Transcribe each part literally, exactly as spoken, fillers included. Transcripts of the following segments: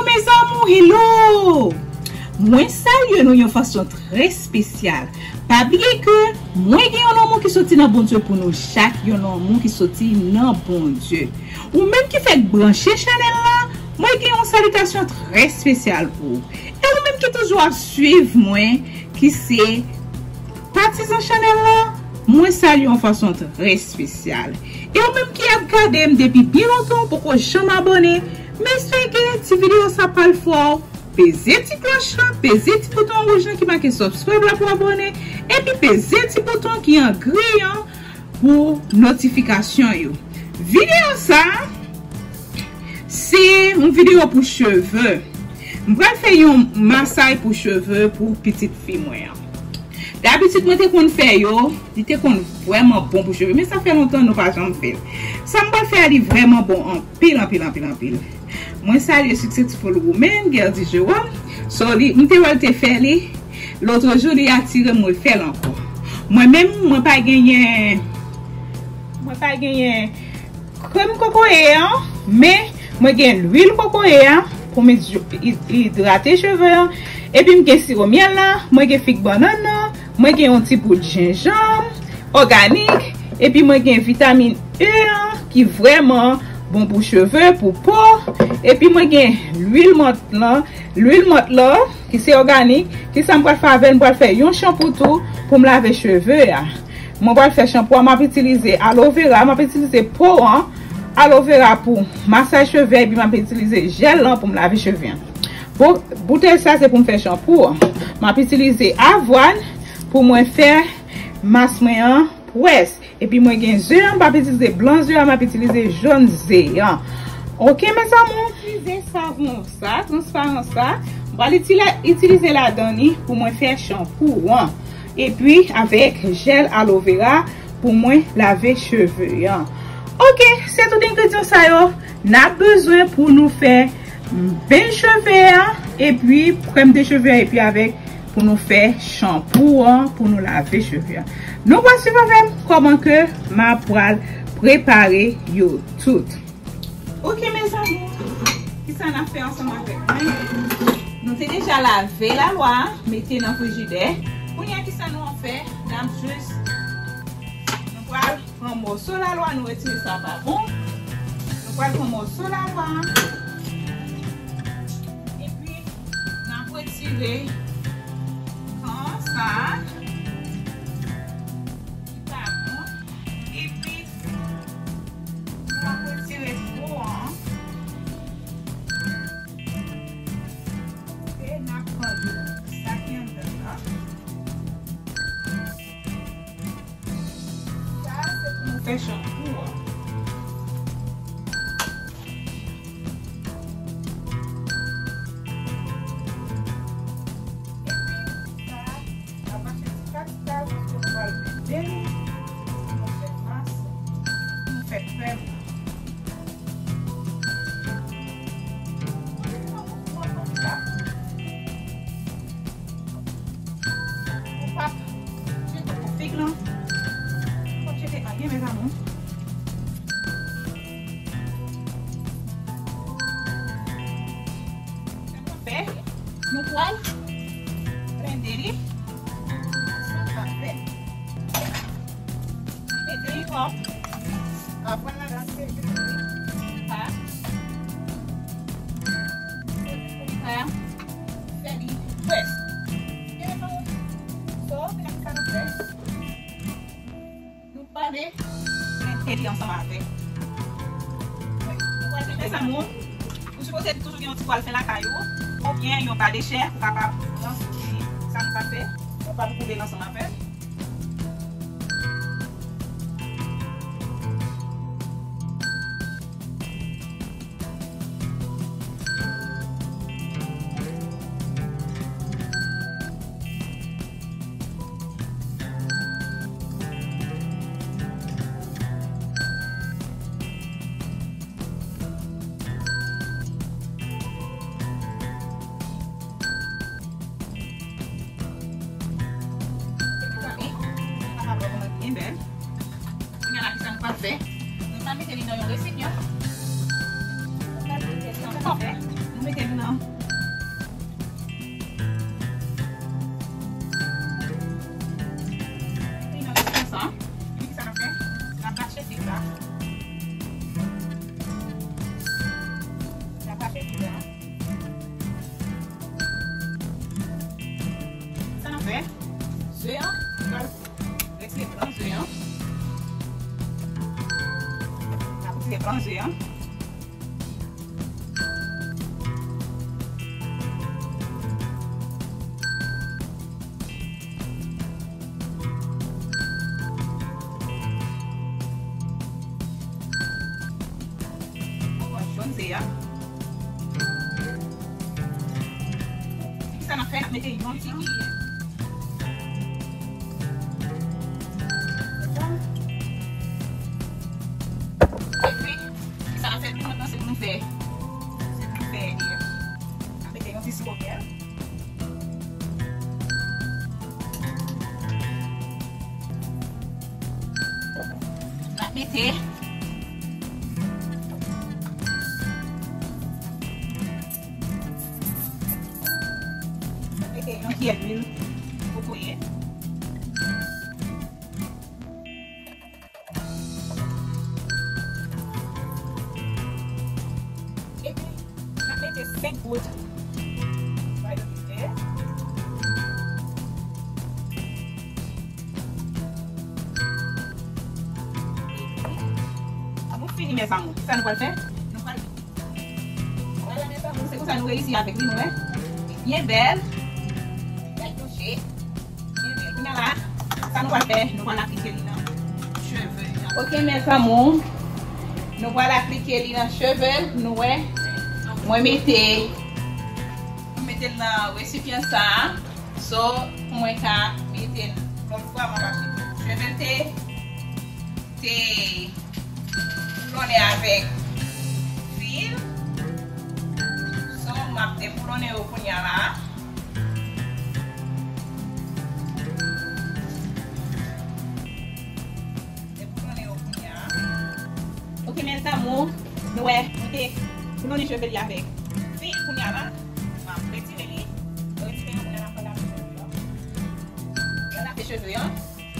Mes amours, hello! Mwen salye nou yon fason trè espesyal. Pa bliye ke mwen gen yon lanmou ki soti nan Bondye pou nou chak, yon lanmou ki soti nan Bondye. Ou menm ki fèk branche chanèl la, mwen gen yon salitasyon trè espesyal pou ou. E ou menm ki toujou ap swiv mwen, ki se patizan chanèl la, mwen salye yon fason trè espesyal. E ou menm ki ap gade m depi byen lontan, ou poko janm abòne, men sege ti videyo sa pral fè w, peze ti klòch lan, peze ti bouton wouj lan ki make subscribe la pou abòne, epi peze ti bouton ki an gri an pou notifikasyon yo. Videyo sa, se yon videyo pou cheve. M pral fè yon masaj pou cheve pou pitit fi mwen an. Dabitid, mwen te konn fè yo, li te konn vrèman bon pou cheve, men sa fè lontan nou pa janm fè l. Sa m pral fè a, li vrèman bon anpil, anpil, anpil, anpil. Mwen salye Successful Woman, Guerdy Jerome. So, li, m te wè l te fè li. Lòt jou, li atire m, mwen fè l ankò. Mwen menm, mwen pa genyen, mwen pa genyen krèm kokoye an, men mwen gen lwil kokoye a pou m id-, id-, idrate cheve an. Epi m gen siwo myèl la, mwen gen fig bannann nan, mwen gen yon ti poud jenjanm òganik, epi mwen gen vitamin E an ki vrèman bon pou cheve, pou po, epi mwen gen lwil mant lan, lwil mant lan ki se òganik, ki sa m pral fè avè l, m pral fè yon chanpou tou pou m lave cheve a. Mwen pral fè chanpou a, m ap itilize aloe vera, m ap itilize po an, aloe vera pou masaj cheve, epi m ap itilize jèl lan pou m lave cheve an. Pou boutèy sa, se pou m fè chanpou an. M ap itilize avwàn pou mwen fè mas mwen an pwès. Epi mwen gen ze an, m p ap itilize blan ze an, m ap itilize jòn ze an. Oke, mes amours? Itilize savon sa, transparan sa. M pral itila-, itilize ladan li pou mwen fè chanpou an. Epi avèk jèl aloe vera pou mwen lave cheve an. Oke, se tout engredyan sa yo n ap bezwen pou nou fè beny cheve an, epi krèm de cheve an, epi avèk pou nou fè chanpou an, pou nou lave cheve an. Nou pral swiv avè m kòman ke m ap pral prepare yo tout. Oke, mes amours, kisa n ap fè ansanm avèk mwen? Nou te deja lave lalwa, mete nan frijidè. Kounye a, kisa nou ap fè? N ap jis, nou pral pran mòso lalwa, nou retire sa pa bon. Nou pral pran mòso lalwa. Epi, n ap retire kan sa a ki pa bon. Epi, n ap retire po an. E n ap pran sa ki anndan an. Sa, se pou nou fè chanpou an. Epi, sa, a mache ti pa ti pa, paske nou pral blende li, pou nou fè mas, pou nou fè krèm. Ou p ap tcheke fig lan. Ou p ap tcheke anyen, mes amours. Sa nou fè, nou pral blende li. Sa nou fè. Mete li kòm. Apre la, la, se li. Sa. Sa. Fè li pwès. E nou, so, se sa nou fè. Nou pale, mete li ansanm avèk. Nou pale, mes amours, ou sipoze toujou gen yon ti pwal fen lakay ou, oubyen yon ba de chè, ou kapab pran sou sa nou ka fè, ou kapab koule l ansanm avèk. Epi, mezanmi, sa pa vrèman byen bèl. Kounye a la, kisa nou pral fè? Nou pral mete li nan yon resipyan. Nou pral mete li nan yon resipyan. Mete l nan. Li nan konsa. Epi kisa n ap fè? N ap mache fil la. N ap mache fil la. Sa n ap fè? Ze a, nou pral retire blan ze a. N ap retire blan ze a. Jòn ze a. Kisa n ap fè? N ap mete yon ti kiyè. Epi, kisa n ap fè? Pi mentnan, se pou nou fè, se pou nou fè, n ap mete yon ti siwo myèl. N ap mete, n ap mete yon kiyè lwil kokoye. Epi, n ap mete senk gout vitamin E. Epi, lè nou fini, mes amours, kisa nou pral fè? Nou pral Vwala, mes amours, se konsa nou reyisi avèk li, nou wè. Li byen bèl. Bèl touche. Byen bèl. Kounye a la, sa nou pral fè, nou pral aplike li nan cheve nou. Ok, mes amours. Nou pral aplike li nan cheve nou, wè. Mwen mete, mwen mete l nan resipyan sa a. So, pou mwen ka mete l lòt fwa, mwen pa cheve te, te Deboulonnen avèk fil. So, m ap deboulonnen yo kounye a la. Deboulonnen yo kounye a. Ok, mes amours, nou wè, mwen te boulonnen cheve li avèk fil kounye a la. M ap retire li. Mwen retire yo kounye a la, m pral lave cheve yo. Mwen lave cheve yo.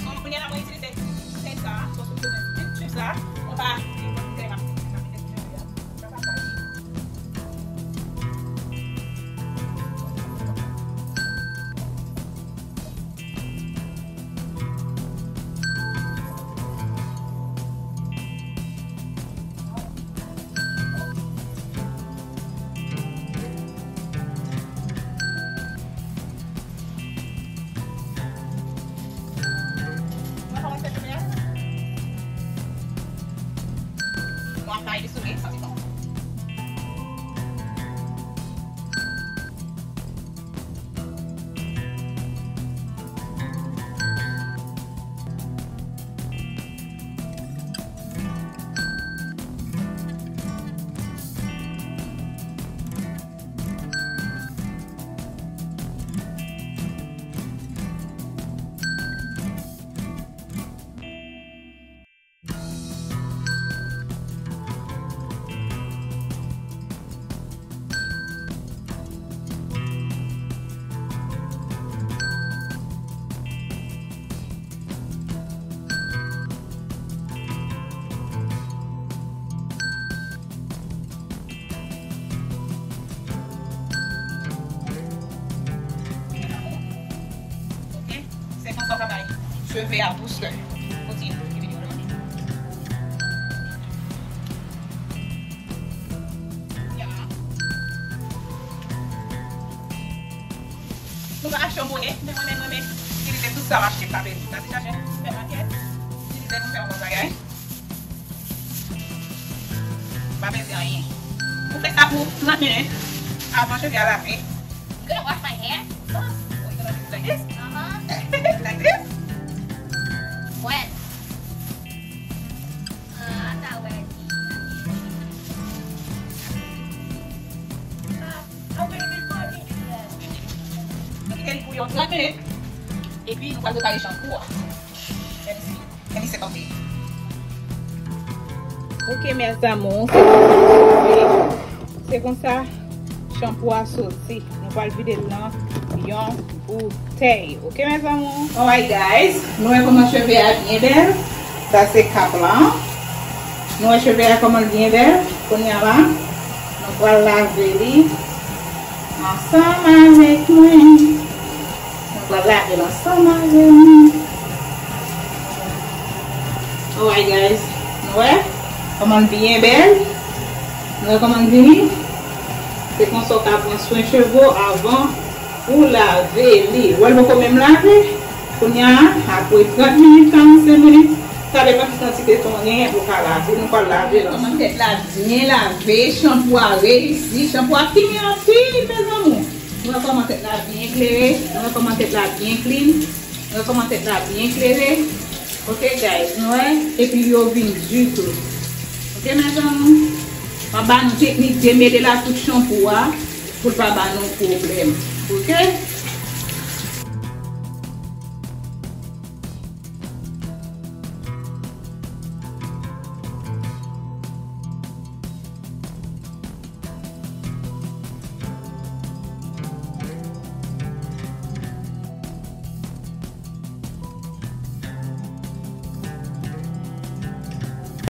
So, kounye a la, mwen itilize tèt sa, so, sou tèt tip sa, mwen pa, mwen pa mete tèt cheve a. Sa pa sa. Ok, se konsa w ka bay cheve a dousè. Kontinye. Nou ka achte yon bonè, men mwen menm, mwen menm, itilize tout sa m achte, pa pèdi. Sa se chache sipèmakèt, itilize pou fè yon bagay. Pa pèdi anyen. Ou fè sa pou trant minit avan cheve a lave. Girl, wash my hair. Oh, you gonna do it like this? Uh-huh. Like this? What? Uh, I thought what? Uh, I'm gonna be funny. Nou kite l pou yon trant minit. Epi nou pral prepare chanpou a. Let me see. Let me see something. Ok, mes amours, se konsa, se konsa Chanpou a soti. Nou pral vide l nan yon boutèy. Oke, mes amours? Alright, guys. Nou wè kòman cheve a byen bèl. Sa se kap la. Nou wè cheve a kòman l byen bèl. Kounye a la, nou pral lave li ansanm avèk mwen. Nou pral lave l ansanm avèk mwen. Alright, guys. Nou wè kòman l byen bèl. Nou wè kòman l vini? Se konsa w ka pran swen cheve w avan ou lave li. Ou wè l poko menm lave? Kounye a, apre trant minit, karannsenk minit, sa depann ki kantite tan w genyen pou w ka lave. Nou pral lave l ansanm. Kòman tèt la byen lave, chanpou a reyisi, chanpou a fini anpil, mes amours. Nou wè kòman tèt la byen klere, nou wè kòman tèt la byen clean, nou wè kòman tèt la byen klere. Oke, guys, nou wè, epi yo vin di tou. Oke, mes amours, m ap ba nou teknik demele la tout chanpou a, pou l pa ba nou pwoblèm. Oke?